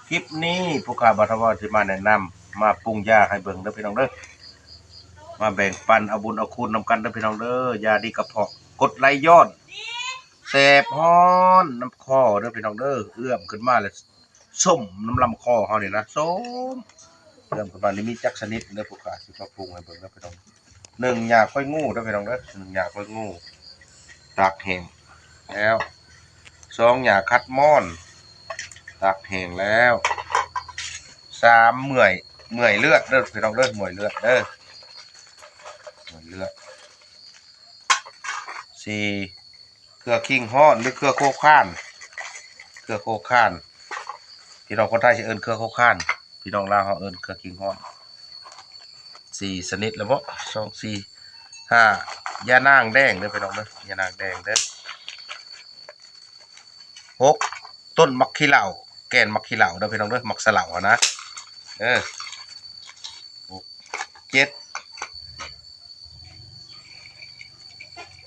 ຄລິບນີ້ຜູ້ຂ້າບ່າວຖາວອນຊິມາແນະນຳ ມາປຸງຢາໃຫ້ເບິ່ງເດີພີ່ນ້ອງເດີ ມາແບ່ງປັນເອົາບຸນເອົາຄຸນນຳກັນເດີພີ່ນ້ອງເດີ ຢາດີກະເພາະ ກົດໄຫຼຍ້ອນ ແສບຮ້ອນນຳຄໍເດີພີ່ນ້ອງເດີ ເອື້ອມຂຶ້ນມາແລ້ວ ສົ້ມນຳລຳຄໍເຮົານີ້ນະ ສົ້ມ ເອື້ອມຂຶ້ນມານີ້ມີຈັກຊະນິດເດີ ຜູ້ຂ້າຊິມາປຸງໃຫ້ເບິ່ງເດີພີ່ນ້ອງ ໜຶ່ງ ຫຍ້າຂ້ອຍງູເດີພີ່ນ້ອງເດີ ໜຶ່ງ ຫຍ້າຂ້ອຍງູ ຕາກແຫ້ງແລ້ວ ສອງ ຫຍ້າຄັດມອນ ຕາກແຫ້ງແລ້ວ ສາມ ເໝື່ອຍ ເໝື່ອຍເລືອດເດີພີ່ນ້ອງເດີ ເໝື່ອຍເລືອດເດີ ເໝື່ອຍເລືອດ ສີ່ ເຄືອຄີງຮ້ອນ ຫຼື ເຄືອໂຄຄານ ເຄືອໂຄຄານ ພີ່ນ້ອງຄົນໄທຊິເອີ້ນເຄືອໂຄຄານ ພີ່ນ້ອງລາວເຮົາເອີ້ນເຄືອຄີງຮ້ອນ ສີ່ຊະນິດແລ້ວເບາະ ສອງ ສີ່ ຫ້າ ຢານາງແດງເດີພີ່ນ້ອງເດີ ຢານາງແດງເດີ ຫົກ ຕົ້ນໝາກຂີ້ເຫຼົ້າ ແກ່ນໝາກຂີ້ເຫຼົ້າເດີພີ່ນ້ອງເດີ ໝາກສະເຫຼົ້າຫັ້ນນະ ເອີ ຫົກ ເຈັດ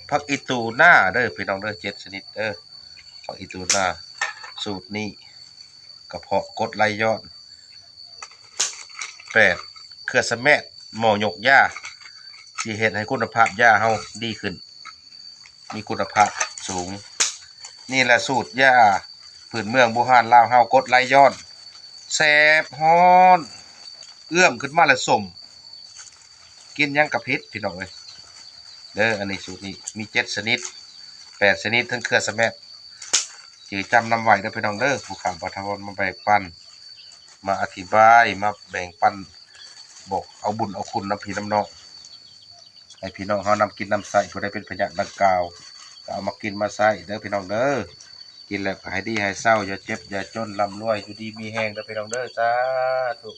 ຜັກອີ່ຕູນາເດີພີ່ນ້ອງເດີ ເຈັດຊະນິດເດີ ຜັກອີ່ຕູນາ ສູດນີ້ ກະເພາະກົດໄຫຼຍ້ອນ ແປດ ເຄືອສະແມດ ໝໍຍົກຢາ ຊິເຮັດໃຫ້ຄຸນນະພາບຢາເຮົາດີຂຶ້ນ ມີຄຸນນະພາບສູງ ນີ້ແຫຼະສູດຢາພື້ນເມືອງບູຮານລາວເຮົາ ກົດໄຫຼຍ້ອນ ແສບຮ້ອນ ເອື້ອມຂຶ້ນມາແລ້ວສົ້ມ ກິນຫຍັງກະຜິດພີ່ນ້ອງເອີຍ ເດີ ອັນນີ້ສູດນີ້ມີເຈັດຊະນິດ ແປດຊະນິດ ທັງເຄືອສະແມດ ຈື່ຈຳນຳໄວ້ເດີພີ່ນ້ອງເດີ ຜູ້ຂ້າບ່າວຖາວອນມາແບ່ງປັນ ມາອະທິບາຍ ມາແບ່ງປັນ ບອກເອົາບຸນເອົາຄຸນນຳພີ່ນຳນ້ອງ ໃຫ້ພີ່ນ້ອງເຮົານຳກິນນຳໃຊ້ ຜູ້ໃດເປັນພະຍາດດັ່ງກ່າວ ກໍເອົາມາກິນມາໃຊ້ເດີພີ່ນ້ອງເດີ ກິນແລ້ວກໍໃຫ້ດີໃຫ້ເຊົາ ຢ່າເຈັບຢ່າຈົນ ລ່ຳລວຍ ຢູ່ດີມີແຮງເດີພີ່ນ້ອງເດີ ສາທຸ.